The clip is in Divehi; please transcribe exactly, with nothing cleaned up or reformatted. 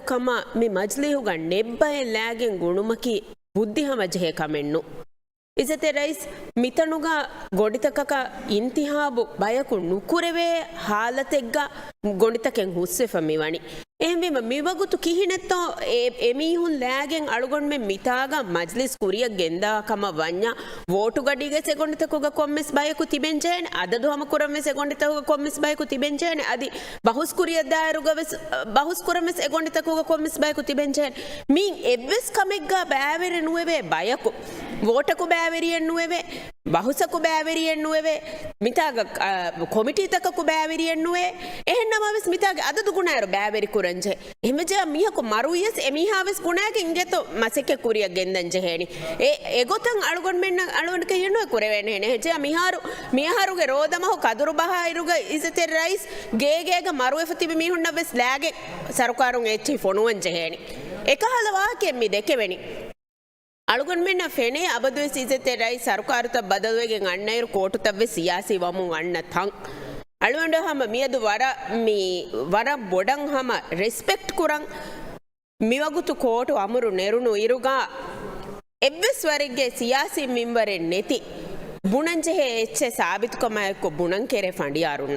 ކަމަށް މި މަޖިލީހުގަ ނެއްބައެއް ލާގެން ގުނުމަކީ ބުއްދިހަމަޖެހޭ ކަމެއްނު. އިއްޒަތްތެރި ރައީސް، މިތަނުގަ ގޮނޑިތަކަކަށް އިންތިހާބު ބަޔަކު ނުކުރެވޭ ހާލަތެއްގަ ގޮނޑިތަކެއް ހުސްވެފަ މިވަނީ. އެހެންވީމަ، މިވަގުތު ކިހިނެއްތޯ އެ، އެމީހުން ލާގެން އަޅުގަނޑުމެން މިތާގަ މަޖިލިސް ކުރިއަށް ގެންދާ ކަމަށް ވަންޏާ، ވޯޓުގަޑީގަސް އެގޮނޑިތަކުގަ ކޮންމެސް ބަޔަކު ތިބެންޖެހޭނެ، އަދަދު ހަމަކުރަންވެސް އެގޮނޑިތަކުގަ ކޮންމެސް ބަޔަކު ތިބެންޖެހޭނެ، އަދި ބަހުސްކުރިއަށް ދާއިރުގަވެސް، ބަހުސްކުރަންވެސް އެގޮނޑިތަކުގަ ކޮންމެސް ބަޔަކު ތިބެންޖެހޭނެ. މި އެއްވެސް ކަމެއްގަ ބައިވެރި ނުވެވޭ ބަޔަކު، ވޯޓަކު ބައިވެރިއެއް ނުވެވޭ، ބަހުސަކު ބައިވެރިއެއް ނުވެވޭ، މިތާގަ، އަ، ކޮމިޓީތަކަކު ބައިވެރިއެއް ނުވޭ. އެހެންނަމަވެސް މިތާގެ އަދަދު ގުނައިރު ބައިވެރި ކުރަންޖެހޭ. އެހެންވެއްޖެޔާ މީހަކު މަރުވިޔަސް އެމީހާވެސް ގުނައިގެ އިނގޭތޯ މަސައްކަތް ކުރިއަށް ގެންދަން ޖެހޭނީ. އެ، އެގޮތަށް އަޅުގަނޑުމެންނަށް އަޅުގަނޑު ކެޔެއްނުވެ ކުރެވޭނެހެނެއް. އެހެންޖެޔާ މިހާރު، މިއަހަރުގެ ރޯދަމަހު ކަދުރު ބަހާއިރުގަ އިއްޒަތްތެރި ރައީސް ގޭގޭގަ މަރުވެފަ ތިބި މީހުންނަށްވެސް ލާގެން ސަރުކާރުން އެއްޗެހި ފޮނުވަން ޖެހޭނީ. އެކަހަލަ ވާހަކައެއް މި ދެކެވެނީ. އަޅުގަނޑުމެންނަށް ފެނޭ އަބަދުވެސް އިއްޒަތްތެރި ރައީސް ސަރުކާރުތައް ބަދަލުވެގެން އަންނައިރު ކޯޓުތައްވެސް ސިޔާސީ ވަމުން އަންނަ ތަން. އަޅުގަނޑު ހަމަ މިއަދު ވަރަށް މި، ވަރަށް ބޮޑަށް ހަމަ ރެސްޕެކްޓް ކުރަން. މިވަގުތު ކޯޓު އަމުރު ނެރުނު އިރުގަ އެއްވެސް ވަރެއްގެ ސިޔާސީ މިންވަރެއް ނެތި، ބުނަންޖެހޭ އެއްޗެއް ސާބިތުކަމާއެއްކޮށް ބުނަން ކެރޭ ފަނޑިޔާރުން.